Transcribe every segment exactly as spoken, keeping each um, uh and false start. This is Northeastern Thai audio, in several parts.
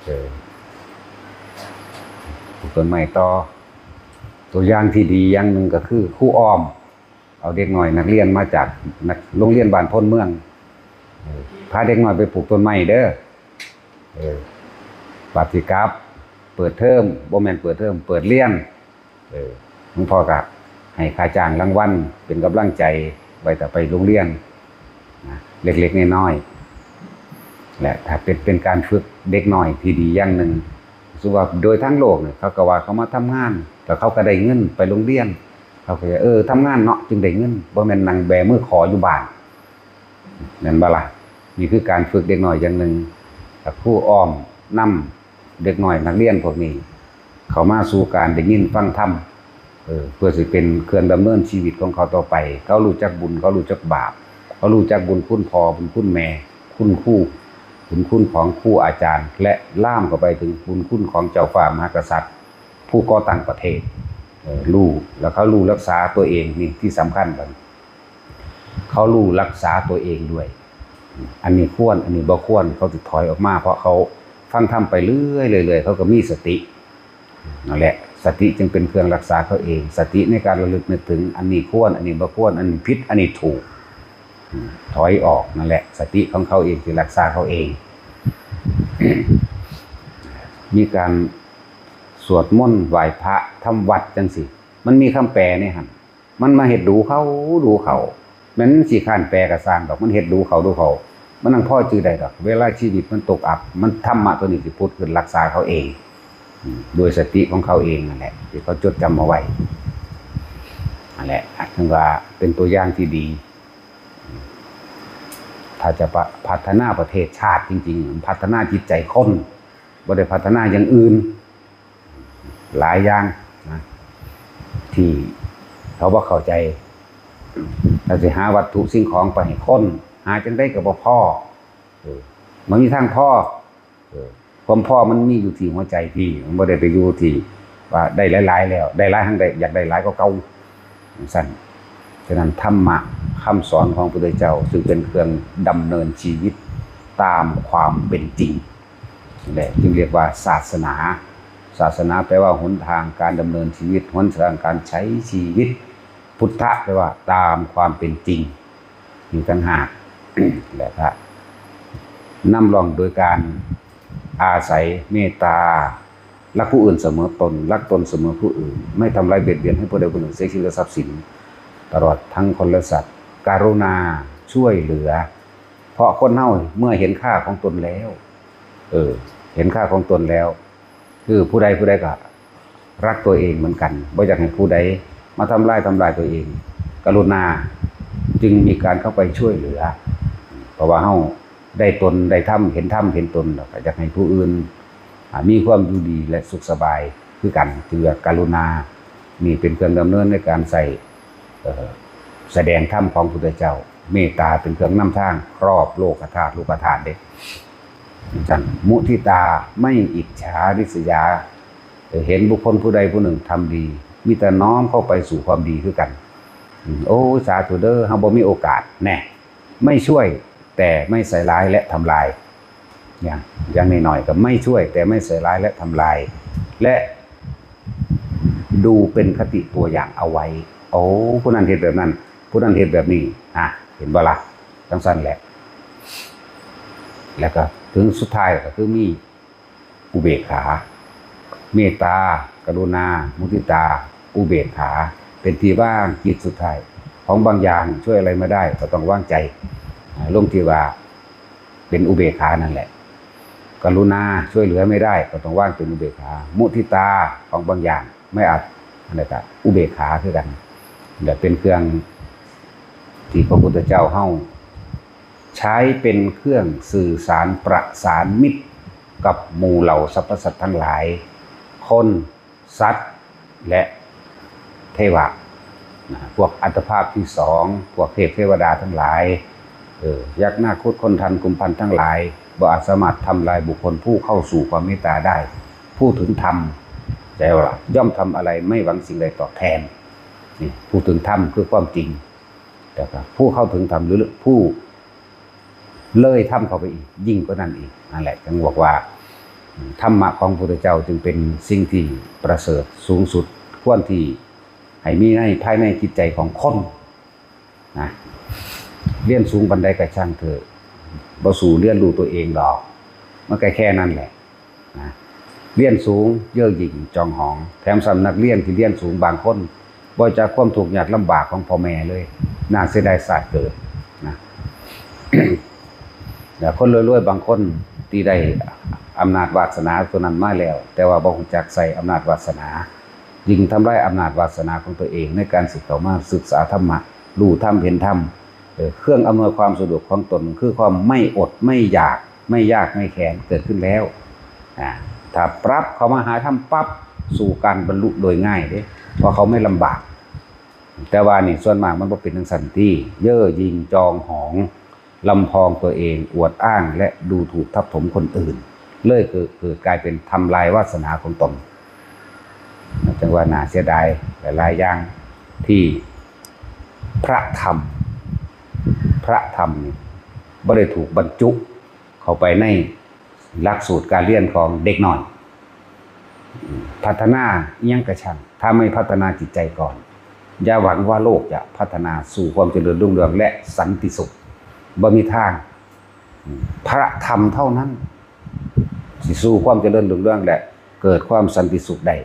เออปลูกต้นไม้ต่อ ตัวอย่างที่ดีอย่างหนึ่งก็คือครูอ้อม เอาเด็กน้อยนักเรียนมาจากนักโรงเรียนบ้านโพนเมือง เออพาเด็กน้อยไปปลูกต้นไม้เด้อ เออปฏิกับ เปิดเทอม บ่แม่นเปิดเทอม เปิดเรียน เออหลวงพ่อก็ให้ค่าจ้างรางวัล เป็นกำลังใจไว้แต่ไปโรงเรียนนะเล็กๆน้อยๆและถ้าเป็นเป็นการฝึกเด็กน้อยที่ดีอย่างหนึ่งรู้สึกว่าโดยทั้งโลกเนี่ยเขาก็ว่าเขามาทำงาน แต่เขาก็ได้เงินไปโรงเรียน เขาก็จะเออทำงานเนาะจึงได้เงินบ่แม่นนั่งแบมือขออยู่บ้าน นั่นบ่ล่ะนี่คือการฝึกเด็กน้อยอย่างหนึ่งกับครูอ้อมนำเด็กน้อยนักเรียนพวกนี้ เขามาสู่การได้ยินฟังธรรมเออเพื่อสิเป็นเครื่องดำเนินชีวิตของเขาต่อไป เขารู้จักบุญ เขารู้จักบาป เขารู้จักบุญคุณพ่อบุญคุณแม่ คุณครูบุญคุณของครูอาจารย์ และลามเข้าไปถึงบุญคุณของเจ้าฟ้ามหากษัตริย์ ผู้ก่อตั้งประเทศเออรู้แล้วเขารู้รักษาตัวเองนี่ที่สำคัญบัดนี้เขารู้รักษาตัวเองด้วย อันนี้ควรอันนี้บ่ควรเขาจะถอยออกมา เพราะเขาฟังธรรมไปเรื่อยๆเรื่อยๆเขาก็มีสตินั่นแหละ สติจึงเป็นเครื่องรักษาเขาเอง สติในการระลึกนึกถึง อันนี้ควรอันนี้บ่ควร อันนี้ผิดอันนี้ถูก ถอยออกนั่นแหละ สติของเขาเองที่รักษาเขาเอง มีการสวดมนต์ไหว้พระทำวัดจังสิมันมีคำแปลนี่หั่นมันมาเฮ็ดดูเขาดูเขาแม่นสิข้านแปลก็ซ่างดอกมันเฮ็ดดูเขาดูเขามันนั่งพ่อจื่อได้ดอกเวลาชีวิตมันตกอับมันธรรมะตัวนี้สิพุดขึ้นรักษาเขาเองอืมโดยสติของเขาเองนั่นแหละที่เขาจดจำเอาไว้นั่นแหละถึงว่าเป็นตัวอย่างที่ดี ถ้าจะปะพัฒนาประเทศชาติจริงๆ พัฒนาจิตใจคนบ่ได้พัฒนาอย่างอื่น หลายอย่างนะที่เขาบ่เข้าใจถ้าสิหาวัตถุสิ่งของไปให้คนหาจังได๋ก็บ่พอเออมันมีทางพอเออความพอมันมีอยู่ที่หัวใจพี่มันบ่ได้ไปอยู่ที่ว่าได้หลายๆแล้วได้หลายหั่งใดอยากได้หลายกว่าเก่าจั่งซั้นฉะนั้นธรรมะคำสอนของพระพุทธเจ้าซึ่งเป็นเครื่องดำเนินชีวิตตามความเป็นจริงนี่แหละจึงเรียกว่าศาสนา ศาสนาแปลว่าหนทางการดำเนินชีวิตหนทางการใช้ชีวิต พุทธะแปลว่าตามความเป็นจริงอยู่ต่างหาก และพระนำร่องโดยการอาศัยเมตตารักผู้อื่นเสมอตนรักตนเสมอผู้อื่น ไม่ทำร้ายเบียดเบียนให้ผู้ใดผู้หนึ่งเสียชีวิตและทรัพย์สิน ตลอดทั้งคนและสัตว์กรุณาช่วยเหลือ เพราะคนเฮาเมื่อเห็นค่าของตนแล้ว เออ เห็นค่าของตนแล้ว คือผู้ใดผู้ใดก็รักตัวเองเหมือนกันบ่อยากให้ผู้ใดมาทำลายทำลายตัวเอง กรุณาจึงมีการเข้าไปช่วยเหลือ เพราะว่าเฮาได้ตนได้ธรรมเห็นธรรมเห็นตนแล้วก็อยากให้ผู้อื่นอ่ามีความอยู่ดีและสุขสบายคือกันคือว่ากรุณานี่เป็นเครื่องดำเนินในการใช้เอ่อแสดงธรรมของพุทธเจ้า เมตตาเป็นเครื่องนำทางครอบโลกธาตุโลกธาตุเด้ จั่งมุทิตาไม่อิจฉาริษยาเห็นบุคคลผู้ใดผู้หนึ่งทำดีมีแต่น้อมเข้าไปสู่ความดีคือกันอืมโอ้สาธุเด้อเฮาบ่มีโอกาสแน่ไม่ช่วยแต่ไม่ใส่ร้ายและทำลายอย่างอย่างน้อยๆก็ไม่ช่วยแต่ไม่ใส่ร้ายและทำลาย และดูเป็นคติตัวอย่างเอาไว้โอ้ผู้นั้นเฮ็ดแบบนั้นผู้นั้นเฮ็ดแบบนี้อ่ะเห็นบ่ล่ะจั่งซั้นแหละแล้วก็ถึงสุดท้ายก็คือมี อุเบกขา เมตตา กรุณา มุทิตา อุเบกขา เป็นที่ว่างจิตสุดท้ายของบางอย่างช่วยอะไรไม่ได้ก็ต้องวางใจลงที่ว่าเป็นอุเบกขานั่นแหละ กรุณาช่วยเหลือไม่ได้ก็ต้องวางเป็นอุเบกขา มุทิตาของบางอย่างไม่อาจอะไรก็อุเบกขาคือกันแต่เป็นเครื่องที่พระพุทธเจ้าเฮา ใช้เป็นเครื่องสื่อสารประสานมิตรกับหมู่เหล่าสรรพสัตว์ทั้งหลาย คน สัตว์ และเทวะนะพวกอัตภาพที่สอง พวกเทพเทวดาทั้งหลายเออยักษ์นาคคุดคนทันกุมพันทั้งหลายบ่อาจสามารถทำลายบุคคลผู้เข้าสู่ความเมตตาได้ ผู้ถึงธรรมใจว่าย่อมทำอะไรไม่หวังสิ่งใดตอบแทนนี่ผู้ถึงธรรมคือความจริง แต่ก็ผู้เข้าถึงธรรมหรือผู้ เลยธรรมเข้าไปอีก ยิ่งกว่านั้นอีก นั่นแหละ จึงบอกว่า ธรรมะของพระพุทธเจ้าจึงเป็นสิ่งที่ประเสริฐสูงสุด ควรที่ให้มีในภายในจิตใจของคนนะ เรียนสูงปานใดก็ช่างเถอะ บ่สู้เรียนรู้ตัวเองดอก มันก็แค่นั้นแหละนะ เรียนสูงเย่อหยิ่งจองหอง แถมซ้ำนักเรียนที่เรียนสูงบางคนบ่จักความทุกข์ยากลำบากของพ่อแม่เลย น่าเสียดายชาติเกิดนะ แล้วคนรวยๆบางคนที่ได้อำนาจวาสนาตัวนั้นมาแล้ว แต่ว่าบ่รู้จักใช้อำนาจวาสนา ยิ่งทำลายอำนาจวาสนาของตัวเองในการสิเข้ามาศึกษาธรรมะ รู้ธรรม เห็นธรรม เอ่อ เครื่องอำนวยความสะดวกของตน คือความไม่อดไม่อยาก ไม่ยากไม่แค้นเกิดขึ้นแล้ว อ่า ถ้าปรับเข้ามาหาธรรมปั๊บ สู่การบรรลุโดยง่ายเด้ เพราะเขาไม่ลำบาก แต่ว่านี่ส่วนมากมันบ่เป็นจั่งซั้นติ เย่อหยิ่งจองหอง ลำพองตัวเอง อวดอ้าง และดูถูกทับถมคนอื่น เลยเกิด เกิดกลายเป็นทำลายวาสนาของตน จั่งว่าน่าเสียดายหลายๆอย่าง ที่พระธรรม พระธรรมนี่บ่ได้ถูกบรรจุเข้าไปในหลักสูตรการเรียนของเด็กน้อย พัฒนาอิหยังก็ช่าง ถ้าไม่พัฒนาจิตใจก่อน อย่าหวังว่าโลกจะพัฒนาสู่ความเจริญรุ่งเรืองและสันติสุข บ่มีทาง พระธรรมเท่านั้น สิสู่ความเจริญรุ่งเรืองและเกิดความสันติสุขได้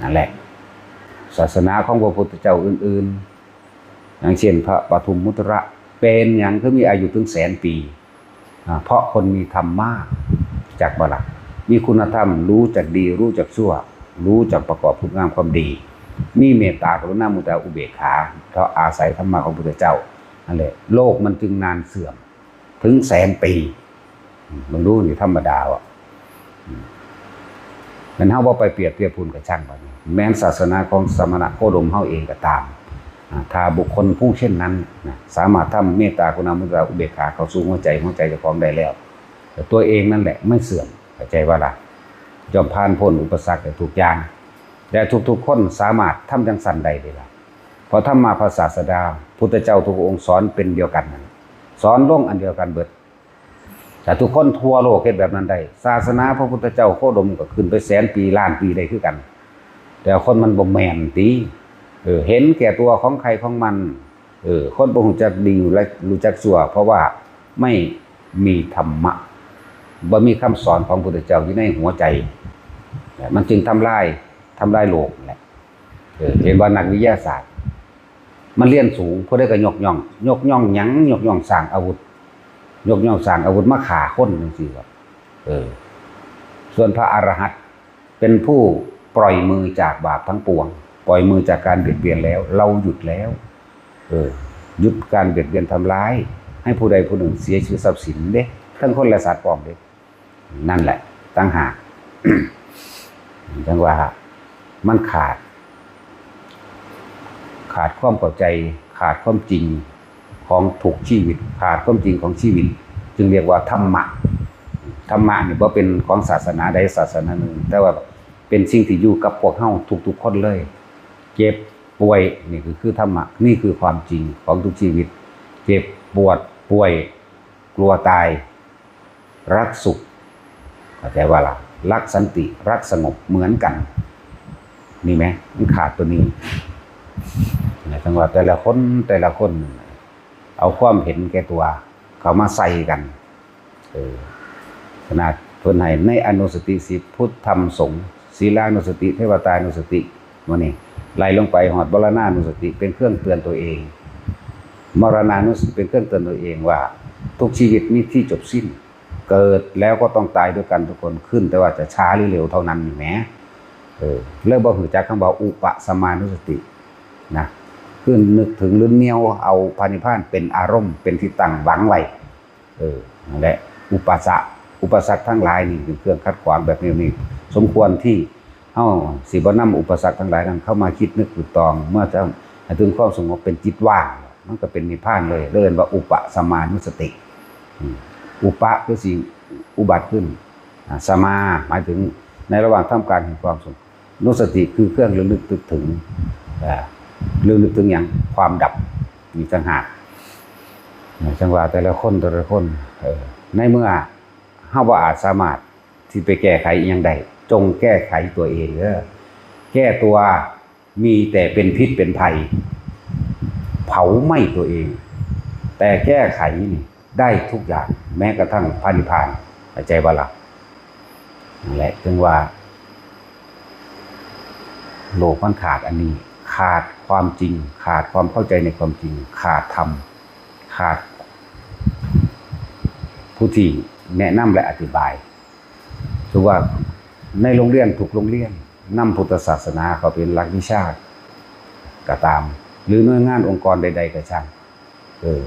นั่นแหละ ศาสนาของพระพุทธเจ้าอื่นๆ อย่างเช่นพระปทุมมุตระ เป็นหยังคือมีอายุถึงแสนปี อ่า เพราะคนมีธรรมะ จักบ่ล่ะ มีคุณธรรม รู้จักดี รู้จักชั่ว รู้จักประกอบคุณงามความดี มีเมตตากรุณามุทิตาอุเบกขา เพราะอาศัยธรรมะของพระพุทธเจ้า นั่นแหละ โลกมันจึงนานเสื่อม ถึงแสนปี อืม เบิ่งดูนี่ธรรมดาว่ะ อืม แม่นเฮาบ่ไปเปรียบเทียบพุ้นก็ช่างบัดนี้ แม้นศาสนาของสมณะโคดมเฮาเองก็ตาม อ่า ถ้าบุคคลผู้เช่นนั้นนะ สามารถทำเมตตากรุณามุทิตาอุเบกขาเข้าสู่หัวใจ หัวใจเจ้าของได้แล้ว แต่ตัวเองนั่นแหละไม่เสื่อม เข้าใจบ่ล่ะ ย่อมผ่านพ้นอุปสรรคได้ทุกอย่าง และทุกๆคนสามารถทำจั่งซั้นได้เด้ล่ะ เพราะธรรมะพระศาสดา พุทธเจ้าทุกองค์สอนเป็นเดียวกันนั่น สอนลงอันเดียวกันเบิด ถ้าทุกคนทั่วโลกเฮ็ดแบบนั้นได้ ศาสนาพระพุทธเจ้าโคดมก็ขึ้นไปแสนปีล้านปีได้คือกัน แต่คนมันบ่แม่นติ เออ เห็นแก่ตัวของใครของมัน เออ คนบ่รู้จักดีและรู้จักชั่ว เพราะว่าไม่มีธรรมะ บ่มีคำสอนของพุทธเจ้าอยู่ในหัวใจ มันจึงทำลาย ทำลายโลกนั่นแหละ เออ เห็นว่านักวิทยาศาสตร์ มันเรียนสูง ผู้ใดก็ยกย่อง ยกย่องหยัง ยกย่องสร้างอาวุธ ยกย่องสร้างอาวุธมาฆ่าคนจั่งซี้ครับ เออ ส่วนพระอรหันต์เป็นผู้ปล่อยมือจากบาปทั้งปวง ปล่อยมือจากการเบียดเบียนแล้ว เราหยุดแล้ว เออ หยุดการเบียดเบียนทำร้าย ให้ผู้ใดผู้หนึ่งเสียชีวิตทรัพย์สินเด้ ทั้งคนและสัตว์พร้อมเด้ นั่นแหละ ต่างหาก จั่งว่ามันขาด ขาดความเข้าใจ ขาดความจริงของทุกชีวิต ขาดความจริงของชีวิต จึงเรียกว่าธรรมะ ธรรมะนี่บ่เป็นของศาสนาใดศาสนาหนึ่ง แต่ว่าเป็นสิ่งที่อยู่กับพวกเฮาทุกๆคนเลย เจ็บป่วย นี่คือ คือธรรมะ นี่คือความจริงของทุกชีวิต เจ็บปวดป่วย กลัวตาย รักสุข เข้าใจบ่ล่ะ รักสันติ รักสงบเหมือนกัน นี่แหม มันขาดตัวนี้ นะ จั่งว่าแต่ละคน แต่ละคน เอาความเห็นแก่ตัว เข้ามาใส่กัน เออ ขนาดเพิ่นให้ในอนุสติสิบ พุทธธรรมสงฆ์ ศีลานุสติ เทวตานุสติ มื้อนี้ไล่ลงไปฮอดมรณานุสติ เป็นเครื่องเตือนตัวเอง มรณานุสติเป็นเครื่องเตือนตัวเองว่า ทุกชีวิตมีที่จบสิ้น เกิดแล้วก็ต้องตายด้วยกันทุกคน ขึ้นแต่ว่าจะช้าหรือเร็วเท่านั้นนี่แหม เออ เลยบ่รู้จักคำว่าอุปสมานุสตินะ คือนึกถึงหรือเหนี่ยวเอาพระนิพพานเป็นอารมณ์ เป็นที่ตั้งหวังไว้ เออ นั่นแหละ อุปสรรค อุปสรรคทั้งหลายนี่เป็นเครื่องขัดขวางแบบนี้ นี่สมควรที่เฮาสิบ่นำอุปสรรคทั้งหลายนั้นเข้ามาคิดนึกตรึกตรอง เมื่อจะให้ถึงความสงบเป็นจิตว่าง มันก็เป็นนิพพานเลย เรียกว่าอุปสมานุสติ อืม อุปะคือสิ่งอุบัติขึ้น อ่า สมาหมายถึงในระหว่างท่ามกลางแห่งความสงบ นุสติคือเครื่องระลึกนึกถึง อ่า ระลึกนึกถึงหยัง ความดับ นี่ต่างหาก จังว่าแต่ละคนแต่ละคน เออ ในเมื่อเฮาบ่อาจสามารถที่ไปแก้ไขอิหยังได้ จงแก้ไขตัวเองเด้อ แก้ตัว มีแต่เป็นพิษเป็นภัย เผาไหม้ตัวเอง แต่แก้ไขนี่ได้ทุกอย่าง แม้กระทั่งพระนิพพาน เข้าใจบ่ล่ะ นั่นแหละ จึงว่า โลกมันขาดอันนี้ ขาดความจริง ขาดความเข้าใจในความจริง ขาดธรรม ขาด ผู้ที่แนะนำและอธิบาย ถือว่าในโรงเรียนทุกโรงเรียนนำพุทธศาสนาเข้าเป็นหลักวิชาก็ตาม หรือหน่วยงานองค์กรใดๆก็ช่าง เออ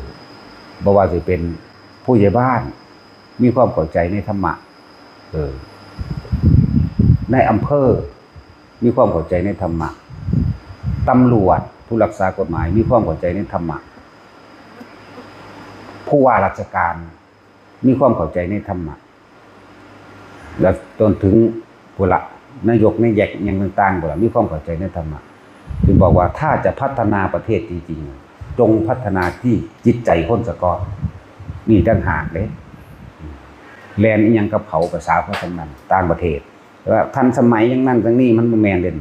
บ่ว่าสิเป็นผู้ใหญ่บ้าน มีความเข้าใจในธรรมะ เออ ในอำเภอ มีความเข้าใจในธรรมะ ตำรวจ ผู้รักษากฎหมาย มีความเข้าใจในธรรมะ ผู้ว่าราชการ มีความเข้าใจในธรรมะ และจนถึงพุ้นละ นายกนายแยกอิหยังต่างๆพุ้นละ มีความเข้าใจในธรรมะ จึงบอกว่าถ้าจะพัฒนาประเทศจริงๆ จงพัฒนาที่จิตใจคนซะก่อน นี่ต่างหากเด้ แล่นอิหยังกับเขา ภาษาเขาทั้งนั้น ต่างประเทศ แต่ว่าทันสมัยอย่างนั้นอย่างนี้ มันบ่แม่นเด้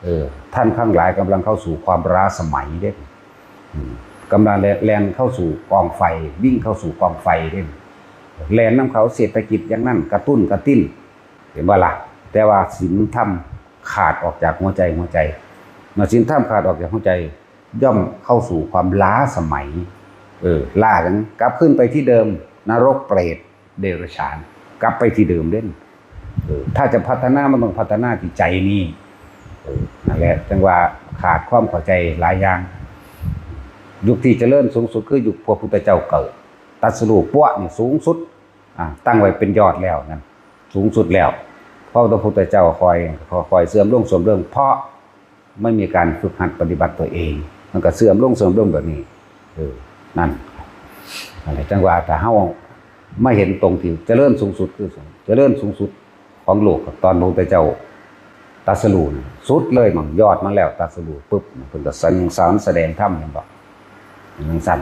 เออ ท่านทั้งหลายกำลังเข้าสู่ความล้าสมัยเด้ อืม กำลังแล่นเข้าสู่กองไฟ วิ่งเข้าสู่กองไฟเด้ แล่นนำเขา เศรษฐกิจอย่างนั้น กระตุ้นกระติ้น เห็นบ่ล่ะ แต่ว่าศีลธรรมขาดออกจากหัวใจ หัวใจ เมื่อศีลธรรมขาดออกจากหัวใจ ย่อมเข้าสู่ความล้าสมัย เออ ล้าจั่ง กลับคืนไปที่เดิม นรกเปรต เดรัจฉาน กลับไปที่เดิมเด้ เออ ถ้าจะพัฒนามันต้องพัฒนาที่ใจนี่ เออ นั่นแหละ จังว่าขาดความเข้าใจหลายอย่าง ยุคที่เจริญสูงสุดคือยุคพระพุทธเจ้าเกิด ตรัสรู้ปั๊วนี่สูงสุด อ่า ตั้งไว้เป็นยอดแล้วนั่น สูงสุดแล้ว เพราะพระพุทธเจ้าค่อย ค่อยเสื่อมลง เสื่อมลง เพราะไม่มีการฝึกหัดปฏิบัติตัวเอง มันก็เสื่อมลง เสื่อมลงแบบนี้ เออ นั่น อะไร จังว่าถ้าเฮามาเห็นตรงที่เจริญสูงสุดคือ เจริญสูงสุดของโลก ตอนพระพุทธเจ้าตรัสรู้น่ะ สุดเลย มันยอดมาแล้ว ตรัสรู้ปุ๊บ เพิ่นก็สอน สอนแสดงธรรม เห็นบ่ จั่งซั่น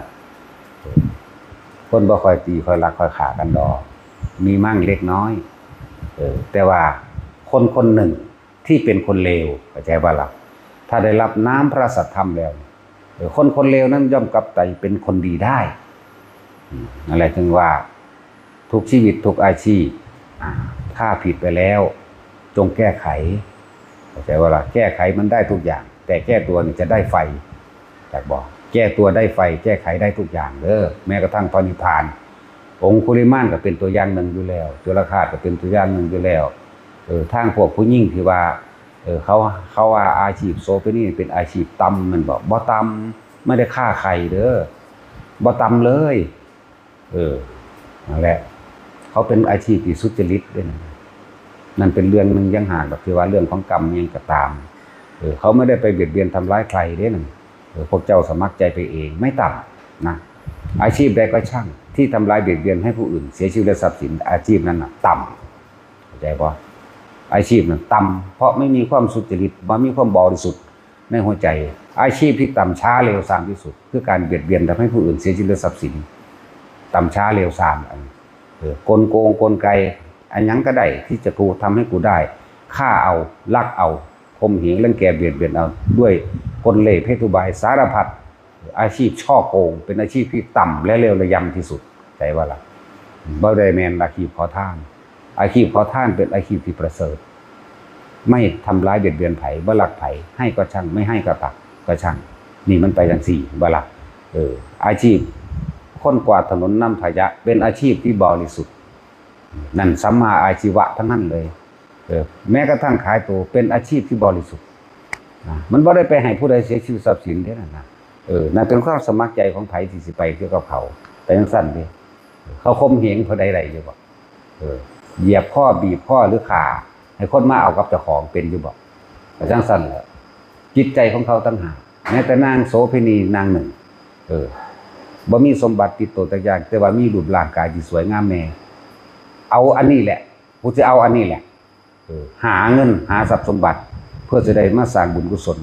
คนบ่ค่อยตีค่อยลักค่อยฆ่ากันดอก มีมั่งเล็กน้อย เออ แต่ว่าคนคนหนึ่งที่เป็นคนเลว เข้าใจบ่ล่ะ ถ้าได้รับน้ำพระสัทธรรมแล้ว เออ คนคนเลวนั้นย่อมกลับใจเป็นคนดีได้ อืม นั่นแหละจึงว่า ทุกชีวิตทุกอาชีพ อ่า ถ้าผิดไปแล้ว จงแก้ไข เข้าใจบ่ล่ะ แก้ไขมันได้ทุกอย่าง แต่แก้ตัวนี่จะได้ไฟ จักบ่ แก้ตัวได้ไฟ แก้ไขได้ทุกอย่างเด้อ แม้กระทั่งพระนิพพาน องคุลิมานก็เป็นตัวอย่างหนึ่งอยู่แล้ว จุลฆาตก็เป็นตัวอย่างหนึ่งอยู่แล้ว เออ ทางพวกผู้หญิงที่ว่า เออ เขา เขาว่าอาชีพโสเภณีเป็นอาชีพต่ำ แม่นบ่ บ่ต่ำ ไม่ได้ฆ่าใครเด้อ บ่ต่ำเลย เออ นั่นแหละ เขาเป็นอาชีพที่สุจริตด้วยนะ นั่นเป็นเรื่องหนึ่งยังหากแบบที่ว่าเรื่องของกรรมยังก็ตาม เออ เขาไม่ได้ไปเบียดเบียนทำร้ายใครเด้นั่น เออ พวกเจ้าสมัครใจไปเอง ไม่ต่ำนะ อาชีพใดก็ช่างที่ทำร้ายเบียดเบียนให้ผู้อื่นเสียชีวิตและทรัพย์สิน อาชีพนั้นน่ะต่ำ เข้าใจบ่ อาชีพนั้นต่ำ เพราะไม่มีความสุจริต บ่มีความบริสุทธิ์ในหัวใจ อาชีพที่ต่ำช้าเลวทรามที่สุด คือการเบียดเบียนทำให้ผู้อื่นเสียชีวิตและทรัพย์สิน ต่ำช้าเลวทราม อัน เออ กลโกงกลไก อันหยังก็ได้ที่จะกูทำให้กูได้ ฆ่าเอา ลักเอา ข่มเหง รังแก เบียดเบียนเอา ด้วยกลเล่ห์เพศอุบายสารพัด อาชีพฉ้อโกงเป็นอาชีพที่ต่ำและเลวระยำที่สุด ใจว่าล่ะ บ่ได้แม่นอาชีพขอทาน อาชีพขอทานเป็นอาชีพที่ประเสริฐ ไม่ทำร้ายเบียดเบียนไผ บ่ลักไผ ให้ก็ช่าง ไม่ให้ก็ตัก ก็ช่าง นี่มันไปจั่งซี้ บ่ล่ะ เออ อาชีพคนกวาดถนนนำขยะเป็นอาชีพที่บริสุทธิ์ นั่นสัมมาอาชีวะทั้งนั้นเลย เออ แม้กระทั่งขายตัวเป็นอาชีพที่บริสุทธิ์นะ มันบ่ได้ไปให้ผู้ใดเสียชีวิตทรัพย์สินเด้นั่นนะ เออ นั่นเป็นความสมัครใจของไผที่สิไปเกี่ยวกับเขา แต่จั่งซั่นเด้ เขาข่มเหงผู้ใดได้อยู่บ่ เออ เหยียบคอบีบคอหรือฆ่าให้คนมาเอากับเจ้าของเป็นอยู่บ่ ก็จั่งซั่นแหละ จิตใจของเขาต่างหาก แม้แต่นางโสเภณีนางหนึ่ง เออ บ่มีสมบัติติดตัวจักอย่าง แต่ว่ามีรูปร่างกายที่สวยงามแน่ เอาอันนี้แหละ กูจะเอาอันนี้แหละ เออ หาเงินหาทรัพย์สมบัติ เพื่อจะได้มาสร้างบุญกุศล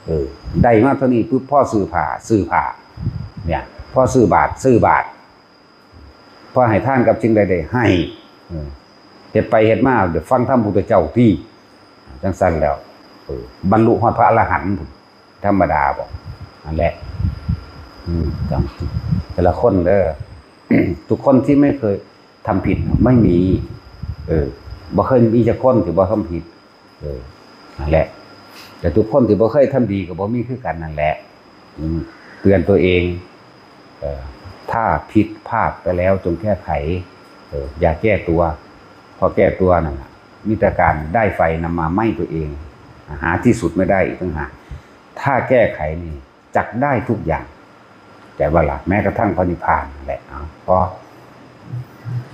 เออ ได้มาเท่านี้ปุ๊บ พอซื้อผ้า ซื้อผ้า เนี่ย พ พอซื้อบาตรซื้อบาตร พอให้ทานกับสิ่งใดได้ให้ เออ เฮ็ดไปเฮ็ดมาเดี๋ยวฟังธรรมพุทธเจ้าที่ จังซั่นแล้ว เออ บรรลุฮอดพระอรหันต์พุ้น ธรรมดาบ่ นั่นแหละ อืม จัง แต่ละคนเด้อ ทุกคนที่ไม่เคยทำผิดไม่มี เออ บ่เคยมีจักคนที่บ่ทำผิด เออ นั่นแหละ แต่ทุกคนที่บ่เคยทำดีก็บ่มีคือกันนั่นแหละ อืม เตือนตัวเอง เออ ถ้าผิดพลาดไปแล้วจงแก้ไข เออ อย่าแก้ตัว เพราะแก้ตัวนั่นน่ะ มีแต่การได้ไฟนำมาไหม้ตัวเอง หาที่สุดไม่ได้อีกต่างหาก ถ้าแก้ไขนี่จักได้ทุกอย่าง แต่ว่าละ แม้กระทั่งพระนิพพานนั่นแหละ เอา พอ